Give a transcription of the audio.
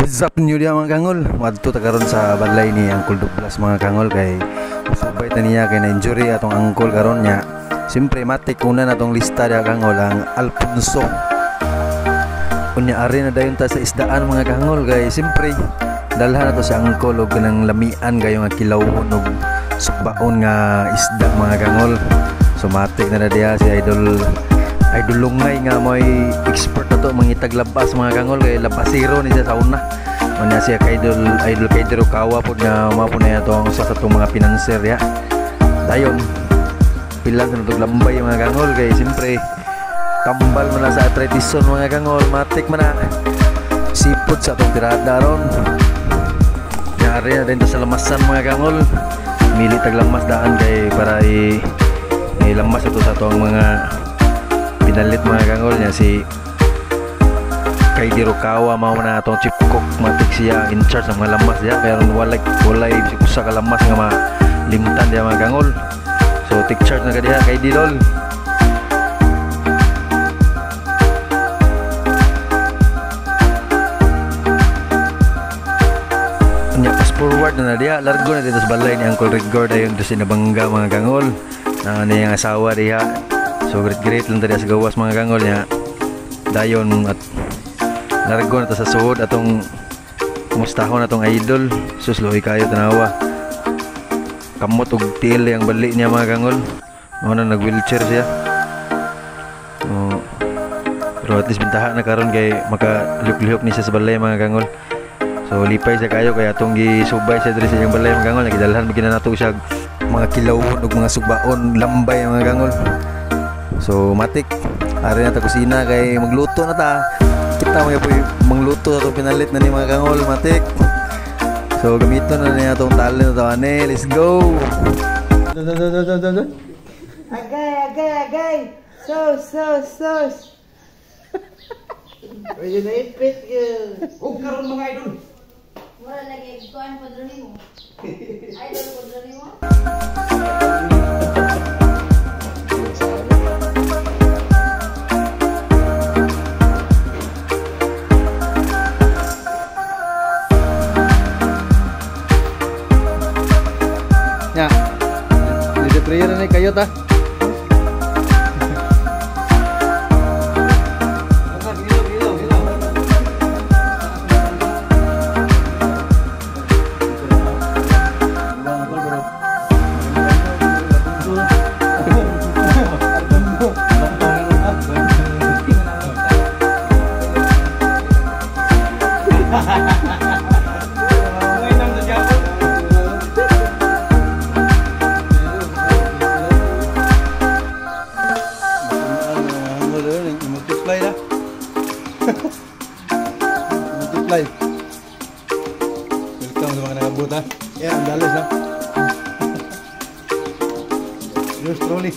What's up niyo diha, mga kangol? Madto ta karon sa balay ni Uncle Douglas, mga kangol, kay usubay ta niya kay na injury atong uncle karon niya. Siyempre matik una na tong lista diha, kangol, ang Alfonso. Unya ari na dayon ta sa isdaan, mga kangol, kay siyempre dalhan na to si uncle og kanang lamian kayo nga kilawon og sugbaon nga isda, mga kangol. So matik na na diha si Idol Idol Lungay nga mo'y expert na to mangitag labas, mga kangol, kay labasero ni siya sa una. Unya siya kay Idol Idol kay Kawa pod nga mao po na ato ang usa sa atong mga pinanser ya. Dayon pilang sa natog lambay, mga kangol, kay siyempre tambal man na sa arthritis, mga kangol. Matik man na sipod sa atong tirada ron. Yari na din to sa lamasan, mga kangol. Mili tag lamas daan kay para i ilamas ito sa atong mga pinalit, mga kangol. Niya si kay Dirukawa mao na atong chief cook. Matik siya in charge ng mga lamas diya kaya walay walay usa ka lamas nga malimtan diya, mga kangol. So take charge na ka diha kay Didol. Nya fast forward na na diha, largo na dito sa balay ni Uncle Rigor, dayon to sinabangga, mga kangol, na niyang asawa diha. So great great lang ta diha sa gawas, mga kangol. Nya dayon at largo na ta sa suod atong kumustahon atong idol. Sus, luoy kayo tanawa, kamot og tiil ang bali niya, mga kangol. Mao na nag wheelchair siya. Oh, pero at least bintaha na karon kay makalihok-lihok ni siya sa balay, mga kangol. So lipay siya kayo kay atong gisubay siya diri sa iyang balay, mga kangol. Nagidalhan man nato siya mga kilawon ug mga sugbaon lambay, mga kangol. So matik ari na ta kusina kay magluto na ta. Kita mga poy mangluto ato pinalit na ni, mga kangol, matik. So gamiton na niya atong talent na to ane. Let's go. Agay, agay, agay. Sauce, sauce, sauce. Pwede na ipit yun. Huwag karon, mga idol. Mura lagi kuan padron nimo. Idol padron nimo. Nya. Dito prayer na ni kayo ta. Multiply na. Multiply. Welcome sa mga nakabot ha. Yeah, ang dalos ha. Yours truly.